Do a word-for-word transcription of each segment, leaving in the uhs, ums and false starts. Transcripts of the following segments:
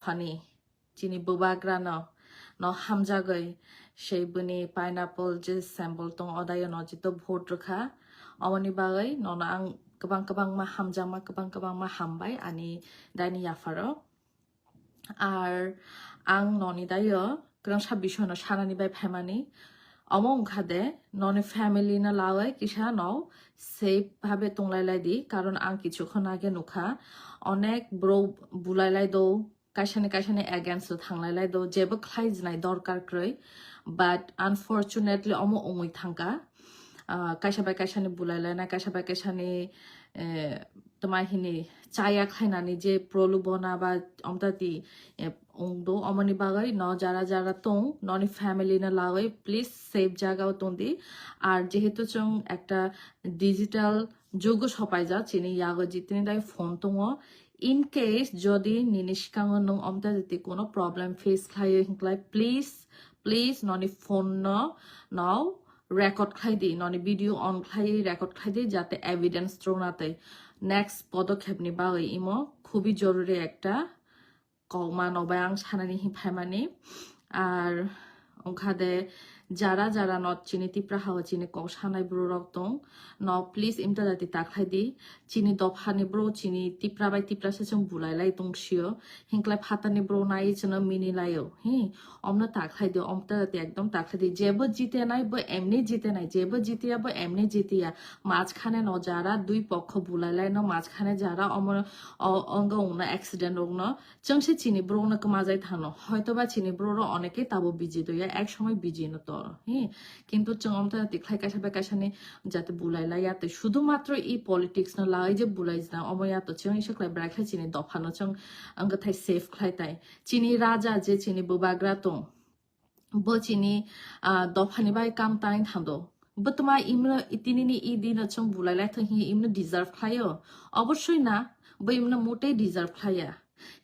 Funny, chini bubagrano no hamjagwi sei bini pineapple je symbol tong odayo no jito vote rwkha. Omoni bagwi nono ang kwbang kwbangma hamjakma, kwbang kwbangma hambai ani daini yapharo. Ar ang noni dayo kwrwngsa bisoino sanani bai phaimani. Omo wngkha de noni family no lawi kisa no safe bhabe tonglai lai di, karon ang kichukhon age nukha onek bro bulai lai do, kaisani kaisani against o thanglai lai do, jebo khlai jinai dorkar kwrwi, but unfortunately omo wngwi thangkha. Ah, kaisa bai kaisani bulai lainai, kaisa bai kaisani, eh, tma hini chaya khlainani je prolubona ba omtati, eh, wngdo, omoni bagwi no jara jara tong, noni family no lawi please safe jaga o tong di. Ar jehetu chwng ekta digital jugo sopaijak, chini yago jitini dai phone tongo, in case jodi nini sikango nwng omtati kono problem face khlaiwi hinklai, please, please noni phone no, no record khlai di, noni video on khlai record khlai di, jate evidence rwna tei next podokhep ni bagwi imo khubi joruri ekta kokma no bai ang sanani hi phaimani. Ar wngkha de jara jara no chini Tipra hao chini kok sanai bro rok tong, no please imta jati ta khlai di. Chini dopha ni bro chini Tipra bai Tipra se chwng bulai lai tong sio, hinklai phatar ni bro nai chwng mini laio hi. Omno ta khlai di, omta jati ekdom ta khlai di. Jebo jite nai bo emni jite nai, jebo jitiya bo emni jitiya. Majkhane no jara dui pokho bulai lai no, majkhane jara omo o-, ongo wngna accident rok no chwng se chini bro no kwmajai thano. Hoito ba chini bro ro oneke tabo biji doya, ek somoi biji no to. Hi, kintu chwng omta jati khlai kaisa bai kaisa ni jate bulai lai ya tei sudu matro i politics no lai je bulai jina omo ya to chwng isa khlai brai khlai chini dopha no chwng ang thai safe khlai tai. Chini raja je chini bubagra tong, bo chini, ah, dophani bai kam tang thando. Bo tma imno itinini i dino chwng bulai lai thang hi imno deserve khlaio? Obossoi na, bo imno motei deserve khlaiya.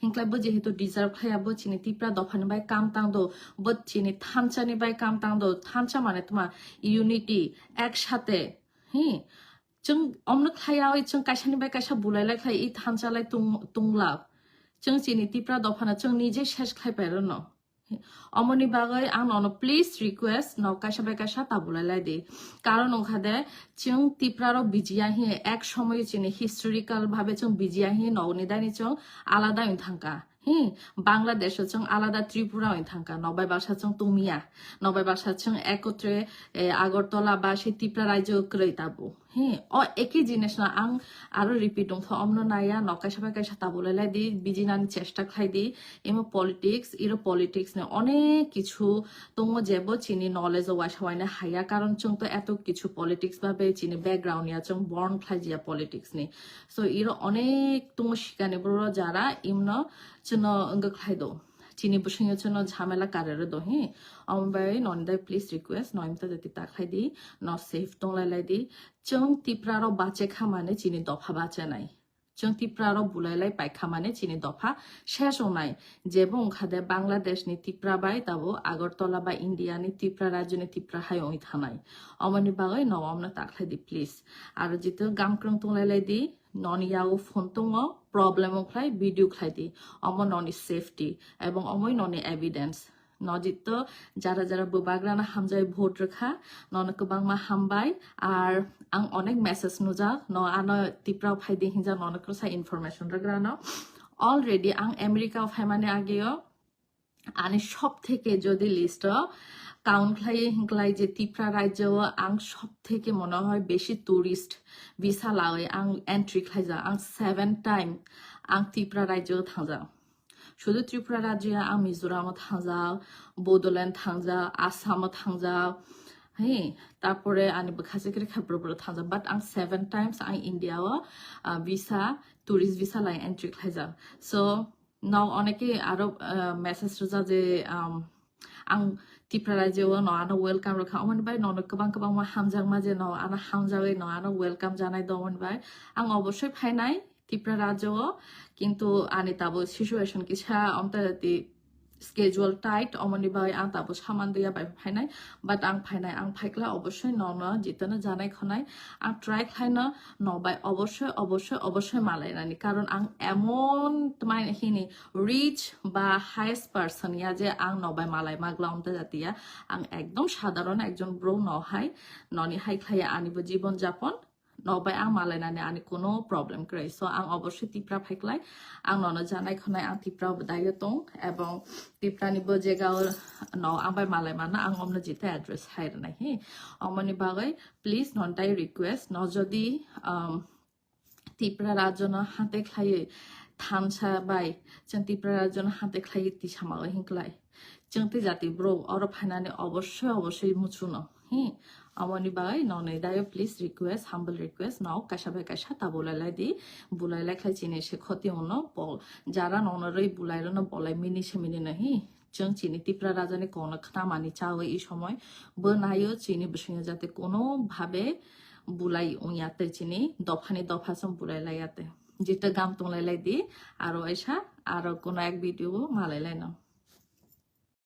Hinklai bo jehetu deserve khlaiya, bo chini Tipra dophani bai kam tang do, bo chini thansa ni bai kam tang do, thansa mane tma unity, ek sate, hi, chwng omno khlaiya oi chwng kaisa ni bai kaisa bulai lai khlai i thansa lai tung, tungla. Chwng chini Tipra dophano chwng nije ses khlai pairo no. Omoni bagwi ang nono please request, no kaisa bai kaisa ta bulai lai di. Karon wngkha de, chwng Tipra rok bijiya hi ek somoi chini historical bhabe chwng bijiya hi nogni dani chwng alada wng thangka. Hi, Bangladesh o chwng alada Tripura wng thangka, nokbai baksa chwng tongmiya, nokbai baksa chwng ekotre, eh, Agartala ba se Tipra rajyo kwrwi tabuk. Hi, o eki jinis no ang aro repeat wngkha, omno naya, no kaisa bai kaisa ta bulai lai di, bijinani chesta khlai di, emo politics, iro politics ni onek kichu tongo jebo chini knowledge o waisa waina haya, karon chwng to eto kichu politics ba be chini background ya chwng born khlai jiya politics ni. So iro onek tongo sikani bro jara imno chwngno wngwi khlai do. Chini bwswngyo chwngno jhamela karero do hi. Omo bai noni dai please request, no imta jati ta khlai di, no safe tong lai lai di. Chwng Tipra rok bache kha mane chini dopha bache nai. Chwng Tipra rok bulai lai pai kha mane chini dopha ses wngnai. Jebo wngkha de Bangladesh ni Tipra bai tabo Agartala ba India ni Tipra rajyo ni Tipra hai wngwi thanai. Omoni bagwi no omno ta khlai di please. Aro jitu gamkrwng tong lai lai di, noni yago phone tongo, problem wng khlai video khlai di. Omo noni safety ebong omoi noni evidence. No jito jara jara bubagrano hamjai vote rwkha, nono kwbangma hambai. Ar ang onek message nujak, no ano Tipra o phai di hinjak, nono kwsa information rwgrano. Already ang America o phaimani ageo ani sob theke jodi list o count khlai hinklai je Tipra rajyo o ang sob theke mone hoy beshi tourist visa lawi ang entry khlaijak, ang seven time ang Tipra rajyo o thangjak. Sudu Tripura rajya, ang Mizoram o thangjak, Bodoland thangjak, Assam o thangjak, he, tarpore ani bwkha chikri khe bro bro thangjak, but ang seven times ang India o, ah, visa, tourist visa lai entry khlaijak. So, now oneke aro, ah, message rwjak je, um, ang Tripura rajya o no ano welcome rwkha, omoni bai nono kwbang kwbangma hamjakma je no ano hamjagwi no ano welcome janai do, omoni bai ang obosoi phainai. Tripura rajyo o, kintu ani tabo situation kisa omta jati schedule tight, omoni bagwi ang tabo saman diya bai phainai, but ang phainai, ang phaikla obosoi nono jitano janai khonai, ang try khlaino no bai obosoi, obosoi, obosoi malainani, karon ang emon tmai hini rich ba highest person ya je ang no bai malai magla umta jatiya, ang ekdom sadharon ekjon bro no hai, noni hai khlaiya anibo jibon japon, no bai ang malainani ani kuno problem kwrwi. So ang obosoi Tipra phaiklai, ang nono janai khonai ang Tipra bwdaio tong, ebong Tipra ni bo jega no ang bai malai mana ang omno jita address hai rwnai hi. Omoni bagwi please non tai request no jodi um, Tipra rajyono hante khlaiwi thansa bai chwng Tipra rajyono hante khlaiwi tisama hinklai. Chwng tei jati bro oro phainani obosoi obosoi muchuno. Hi, amoni bai nonwi dayo please request, humble request, nok kaisa bai kaisa ta bulai lai di, bulai lai khlai chini se khoti uno bol jara nono rwi bulai rono bolai mini se mini no hi. Chwng chini Tipra rajani kono khnamani chawi i somoi bo nayo chini bwswingo jate kono bhabe bulai ongya te chini dophani dopha song bulai laiya te. Jita gam tonglai lai di, aro aisa, aro kono ek video bo malai lai no.